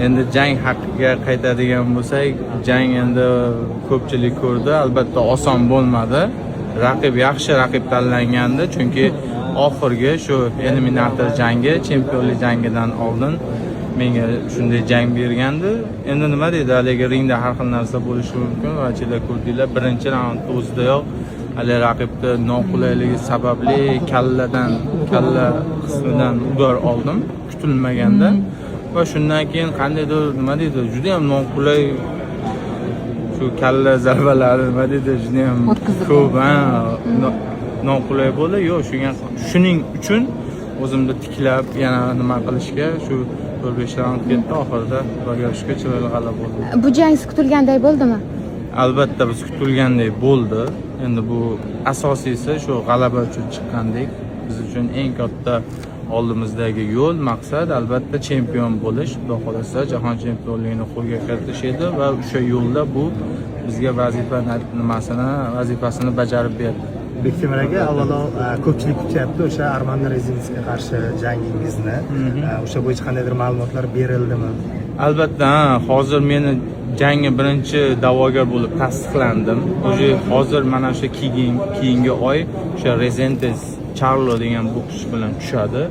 Endi jang haqiga qaytadigan bo'lsak, jang endi ko'pchilik ko'rdi, albatta oson bo'lmadi. Raqib yaxshi raqib tanlangandi, chunki oxirgi shu eliminator jangi, chempionlik jangidan oldin menga shunday jang bergandi. Endi nima deydi, haligi ringda har xil narsa bo'lishi mumkin va chilar ko'rdinglar, birinchi raundni o'zidayoq haligi raqibni noqulayligi sababli kalladan, kalla qismidan удар oldim kutilmaganda va shundan keyin qandaydir, nima deydi, juda ham noqulay shu kalla zarbalari, nima deydi, juda ham O'tkazilgan. ko'p, ha, noqulay bo'ldi. Yo'q, shunga, shuning uchun o'zimni tiklab yana nima qilishga shu 4-5 raund ketdi. Oxirida, Xudoga shukur, chiroyli g'alaba bo'ldi. Bu jang siz kutilganday bo'ldimi? Albatta, biz kutilgandek bo'ldi. Endi bu asosiysi shu g'alaba uchun chiqqandik. Biz uchun eng katta oldimizdagi yo'l, maqsad, albatta, chempion bo'lish, Xudo xohlasa, jahon chempionligini qo'lga kiritish edi va o'sha yo'lda bu bizga vazifa nimasini, vazifasini bajarib berdi. Bektemir aka, avvalo ko'pchilik kutyapti o'sha Armando Rezendesga qarshi jangingizni. O'sha bo'yicha qandaydir ma'lumotlar berildimi? Albatta, ha, hozir meni jangga birinchi da'vogar bo'lib tasdiqlandim. Уже hozir mana shu keyingi oy o'sha Rezendez Charlo degan bokschi bilan tushadi.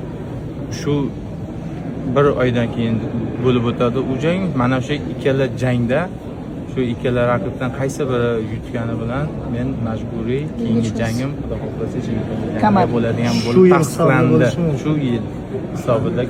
Shu bir oydan keyin bo'lib o'tadi u jang. Mana shu ikkala jangda shu ikkala raqibdan qaysi biri yutgani bilan men majburiy keyingi jangim, Xudo xohlasa, chempionlik Kamar. bo'ladigan Shu bo'lib yil hisobida tasdiqlandi. bo'lishi mumkin. Shu yil hisobida.